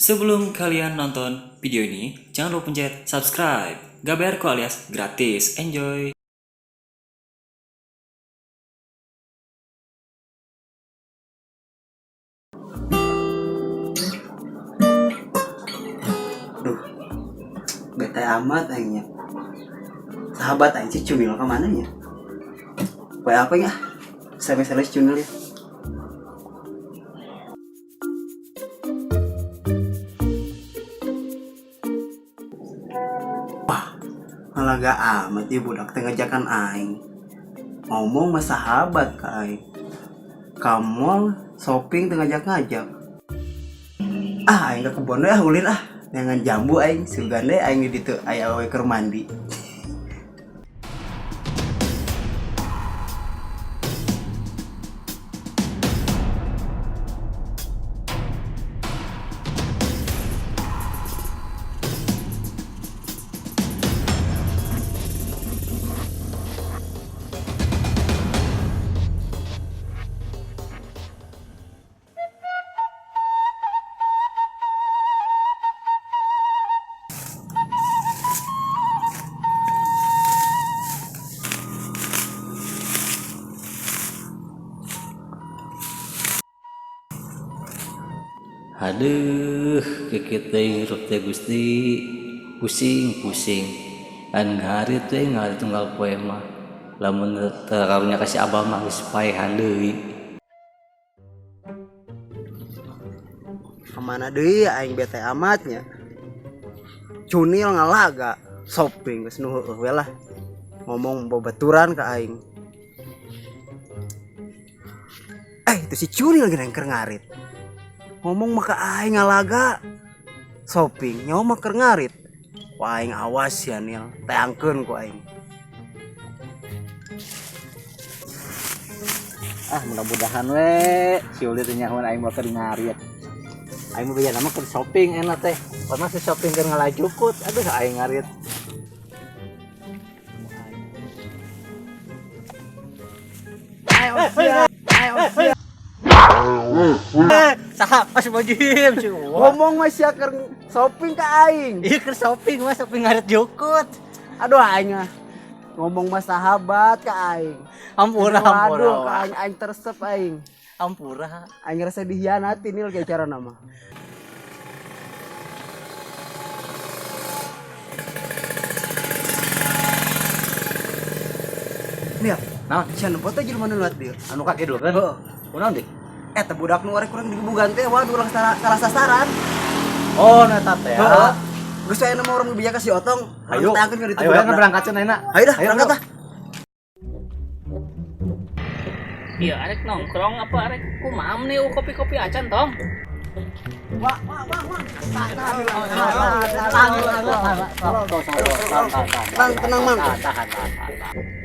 Sebelum kalian nonton video ini, jangan lupa pencet subscribe. Gak bayar kok alias gratis. Enjoy! Duh, bete amat aingnya. Sahabat aing si Cunil kemana ya? Kayak apa ya? Saya misalnya si Cunil ya. Wah, malah gak amat ya budak teh ngajakan aing. Ngomong sama sahabat ka aing. Ka mall shopping teu ngajak-ngajak. Ah, aing ke kebon we ah ulin ah. Neangan jambu aing, sugan deh aing di ditu aya awewe keur mandi. Aduh, kikit deui hirup teh Gusti. Pusing, pusing. An ngarit teh ngarit tunggal poe mah. Lamun teu karunya ka si Abah mah geus paehan deui. Kemana deui aing bete amatnya. Cunil ngalaga shopping geus nu heueuh we lah. Ngomong babaturan ka aing. Eh, itu si Cunil geuning keur ngarit. Ngomong mah ka aing ngalaga shopping, nyawa mah keur ngarit. Wah, aing awas ya Nil, teangkeun ku aing. Ah, mudah-mudahan we si Uli teh nyahoan aing mah keur ngarit. Aing mah bejana mah keur shopping enak teh. Pernah si shopping keur ngalajukut, aduh aing ngarit. Ayo, sia. Ayo, sia. Saha pas bojim si Uwa. Ngomong mah sia keur shopping ka aing. Iya keur shopping mah shopping ngarit jukut. Aduh aing ah. Ngomong mah sahabat ka aing. Ampura, ampura. Aduh, ka aing aing teresep aing. Ampura. Aing ngerasa dihianati Nil kayak cara nama. Nil, Naon? sia nempo teh jelema nu lewat dieu. Anu kaki dulu kan? Heeh. Kunaon deh? Eh, teh budak nu arek kurang digebugan teh, waduh urang salah, salah sasaran. Oh, nu eta teh. Heeh. Geus aya nama urang bijak ka si Otong, Ayo. urang teangkeun ka ditu Ayo, budakna. ayo berangkat cenah enak. Ayo dah, berangkat dah. Iya, arek nongkrong apa arek kumam nih kopi-kopi acan, Tom? Wah, wah, wah, wah. Tahan, tahan, tahan, tahan, Tenang, tenang, Mang.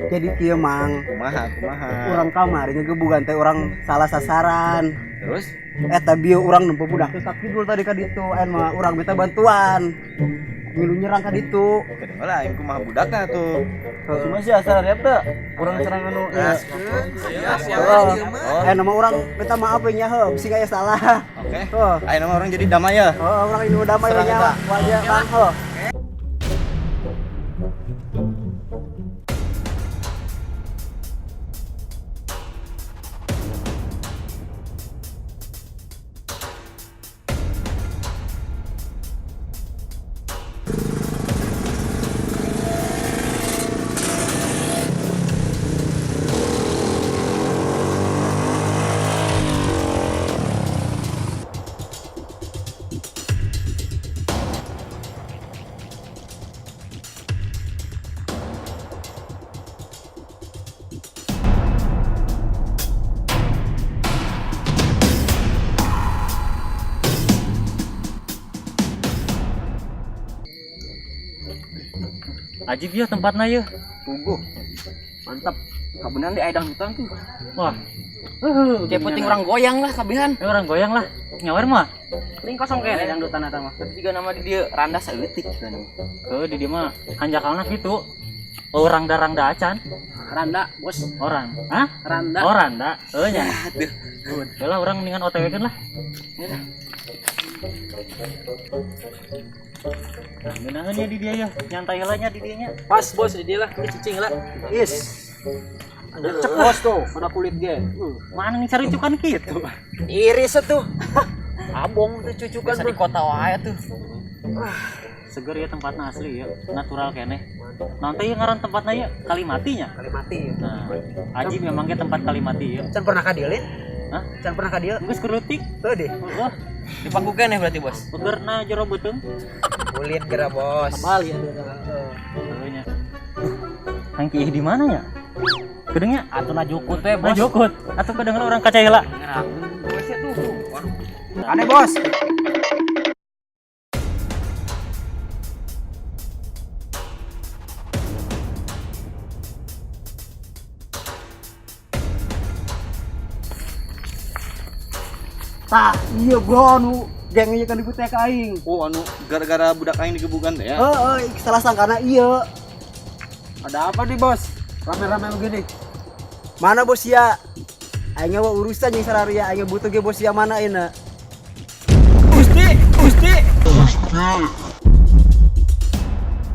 Jadi kieu, Mang. Kumaha, kumaha. Urang kamari ngegebugan teh urang salah sasaran. Terus? Eta bieu urang nempo budak teh kidul tadi ka ditu, aya mah urang minta bantuan. Ngilu nyerang ka ditu. Kedengar lah, aing kumaha budakna tuh. Cuma sih asal rep teh. Urang serang anu. Heeh. Eh nama urang minta maaf nya heuh, bisi aya salah. Oke. Heuh. Ayo nama orang jadi damai ya. Heeh, urang ini damai Serang nya. eta. Wajah Bang heuh. Ajib ya tempatna ya. Puguh. Mantap. Kabeneran di aidang hutan tuh. Wah. Kayak penting orang goyang lah kabehan. Eh, orang goyang lah. Nyawer mah. Paling kosong kayak dangdutan eta mah. Tapi juga nama di dia randa saeutik kan. Heuh, di dieu mah hanjakalna kitu. Orang darang da acan. Randa, bos. Orang. Hah? Randa. Oh, randa. Heuh nya. Aduh. Lah urang mendingan OTW keun lah. Nah, ngeunaheun ya di dia ya. Nyantai heula nya di dieu nya. Pas bos di dia lah, ini cicing lah. Is. Cek bos tuh, mana kulit ge. Mana nih cari cukan kitu? Iris tuh. Abong tuh cucukan Biasa di kota wae tuh. Seger ya tempatnya asli ya, natural keneh. Nanti ya ngaran tempatnya ya Kalimati nya. Kalimati. Nah, Aji memang ge tempat Kalimati ya. Can pernah ka dieu, Lin? Hah? Can pernah ka dieu? Geus kurutik. Tuh deh. Heeh. Dipakukeun ya berarti bos. Begerna jero beuteung. Ulin geura bos. Bali atuh. Heueuh nya. Hang kiih di mana nya? Gedengnya Atuh na jukut we bos. Nah, jukut. Atuh kedengeran orang kaca heula. Bosnya tuh. Waduh. Aneh bos. Tah, iya bro, nu gengnya kan dibutek aing. Oh anu gara-gara budak aing digebukan teh ya. Heeh, salah sangkana iya. Ada apa nih bos? Rame-rame begini. Mana bos ya? Aing wa urusan yang sararia, aing butuh ge bos ya mana ayeuna? Gusti, Gusti.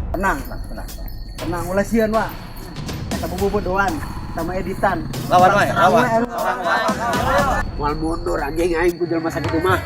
Tenang, tenang, tenang. Ulah sieun wa. Eta bobodoan sama editan. Lawan wae, lawan. Moal mundur anjing aing ku jelema sakitu mah.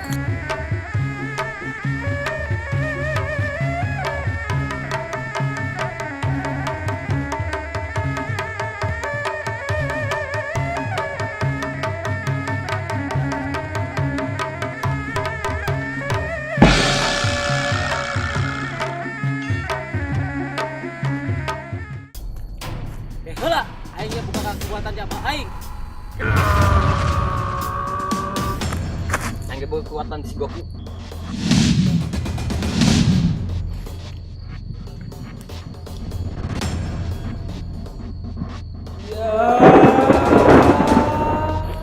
Eh heula, aing ge buka kekuatan jaba aing. Aing ge boga kekuatan di si Goku.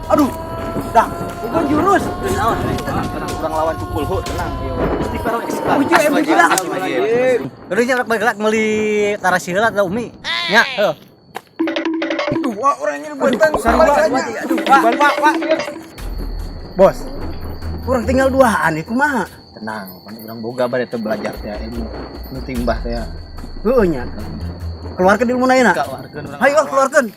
Aduh. Dah, bukan jurus. Tenang, kurang lawan cukul hu, tenang. Istighfar istighfar. Uji MG lah. Udah nya rek bergerak meuli tarasi heula teh Umi. Nya, heuh. Aduh, wah orangnya buatan. Aduh, Pak, Pak, Pak. Bos. Kurang tinggal duaan ieu kumaha? Tenang, kan urang boga bade teh belajar teh ilmu nu timbah teh. Heueuh nya. Keluarkeun ilmu ayeuna. Keluarkeun urang. Hayo keluarkeun.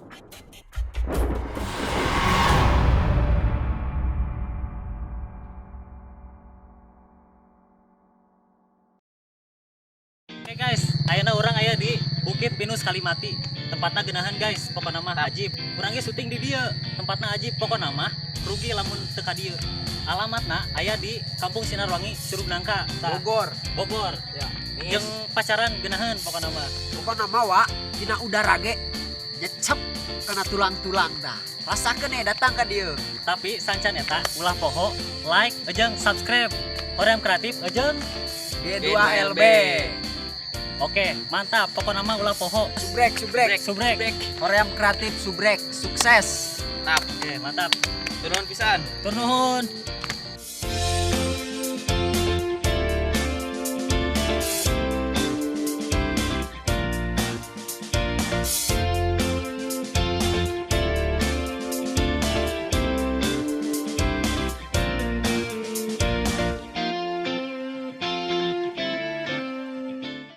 Oke guys, ayeuna urang aya di Bukit Pinus Kalimati. Tempatna geunaheun guys, pokona mah ajib. Urang ge syuting di dieu, tempatna ajib, pokona mah rugi lamun teu ka dieu. Alamatna aya di Kampung Sinarwangi, Curug Nangka, Tah, Bogor. Bogor. Ya. Jeung pacaran geunaheun pokona mah. Pokona mah wa dina udara ge nyecep kana tulang-tulang tah. Rasakeun ya datang ka dieu. Tapi sancan eta ulah poho, like, jeung subscribe. Hoream kreatif jeung G2LB. Oke, mantap. Pokona mah ulah poho. Subrek, subrek. Subrek. Hoream kreatif subrek sukses. Oke, mantap. Turun pisan. Tur nuhun.